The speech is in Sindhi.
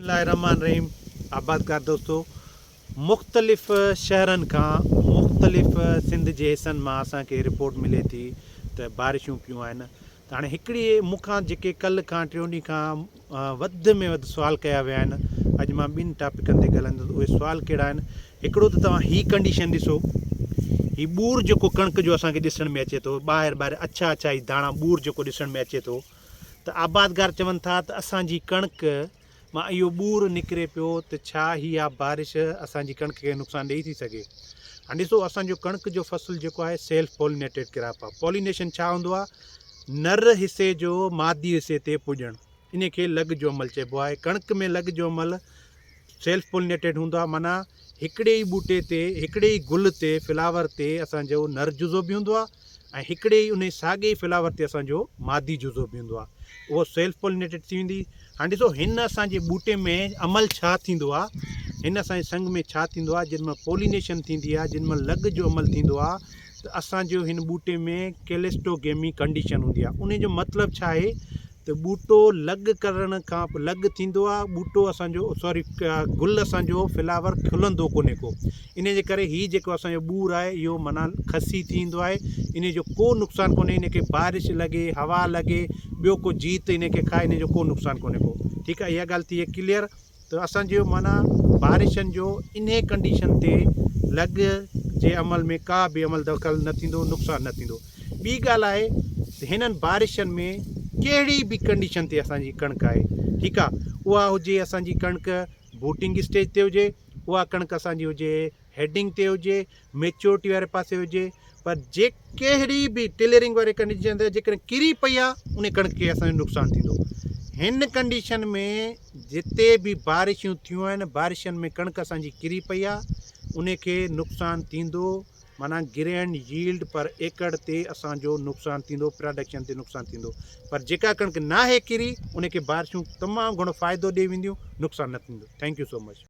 بسم الله الرحمٰن الرحيم آبادگار دوستو مختلف شهرن کان مختلف سنڌ جي حصن مان اسان کي رپورٽ ملي ٿي ته بارشون پيون آهن ته هاڻي هڪڙي مون کان جيڪي ڪل کان ٽيون ڏينهن کان وڌ ۾ وڌ سوال ڪيا ويا آهن اڄ مان ٻن ٽاپڪن تي ڳالهائيندس اهي سوال ڪهڙا آهن هڪڙو ته توهان هي ڪنڊيشن ڏسو هي ٻور جيڪو ڪڻڪ جو اسان کي ڏسڻ ۾ اچي ٿو ٻاهر ٻاهر اڇا اڇا هي داڻا ٻور جيڪو ڏسڻ ۾ اچي ٿو ته آبادگار چون ٿا ته اسان جي ڪڻڪ مان اهو ٻور نڪري پيو ته ڇا اها بارش اسان جي ڪڻڪ کي نقصان ڏئي ٿي سگهي؟ هاڻي ڏسو اسان جو ڪڻڪ جو فصل جيڪو آهي سيلف پولينيٽيڊ ڪراپ آهي پولينيشن ڇا هوندو آهي نر حصي جو مادي حصي تي پڄڻ ان کي لڳ جو عمل چئبو آهي ڪڻڪ ۾ لڳ جو عمل سيلف پولينيٽيڊ هوندو آهي معنيٰ هڪڙي ئي ٻوٽي تي هڪڙي ئي گل تي فلاور تي اسان جو نر جزو به هوندو آهي ۽ هڪڙي ئي انهي ساڳي ئي فلاور تي اسان جو مادي جزو به هوندو آهي اهو سيلف پولينيٽيڊ ٿي ويندي هاڻي ڏسو هن اسان جي ٻوٽي ۾ عمل ڇا ٿيندو آهي هن اسان جي سنگ ۾ ڇا ٿيندو آهي جن مان پولينيشن ٿيندي آهي جن مان لڳ جو عمل ٿيندو آهي ته اسان جو هن ٻوٽي ۾ ڪيلسٽوگيمي ڪنڊيشن هوندي آهي انهي جو مطلب ڇا آهي ته ٻوٽو لڳ ڪرڻ کان پوء لڳ ٿيندو آ ٻوٽو اسان جو سوري گل اسان جو فلاور کلندو ڪونهي ڪو انهي جي ڪري هي جيڪو اسان جو ٻور آهي اهو معنيٰ کسي ٿي ايندو آهي انهي جو ڪو نقصان ڪونهي انهي کي بارش لڳي هوا لڳي ٻيو ڪو جيت انهي کي کائي انهي جو ڪو نقصان ڪونهي ڪو ٺيڪ آ اها ڳالهه ٿي ڪليئر ته اسان جو معنيٰ بارشن جو انهي ڪنڊيشن تي لڳ جي عمل ۾ ڪا به عمل دخل نه ٿيندو نقصان نه ٿيندو ٻي ڳالهه آهي ته هنن بارشن ۾ ڪهڙي به ڪنڊيشن تي اسان جي ڪڻڪ آهي ٺيڪ آهي اها هجي اسان جي ڪڻڪ بوٽنگ اسٽيج تي هجي اها ڪڻڪ اسان جي هجي هيڊنگ تي هجي، ميچورٽي واري پاسي هجي پر جي ڪهڙي به ٽيلرنگ واري ڪنڊيشن تي جيڪڏهن ڪري پئي آ ان ڪڻڪ کي اسان جو نقصان ٿيندو. هن ڪنڊيشن ۾ جتي به بارشون ٿيون آهن بارشن ۾ ڪڻڪ اسان جي ڪري پئي آ ان کي نقصان ٿيندو معنيٰ گرين ييلڊ پر ايڪڙ تي اسان جو نقصان ٿيندو پراڊڪشن تي نقصان ٿيندو پر جيڪا ڪڻڪ ناهي ڪري ان کي بارشون تمام گهڻو فائدو ڏئي وينديون نقصان نه ٿيندو thank you so much.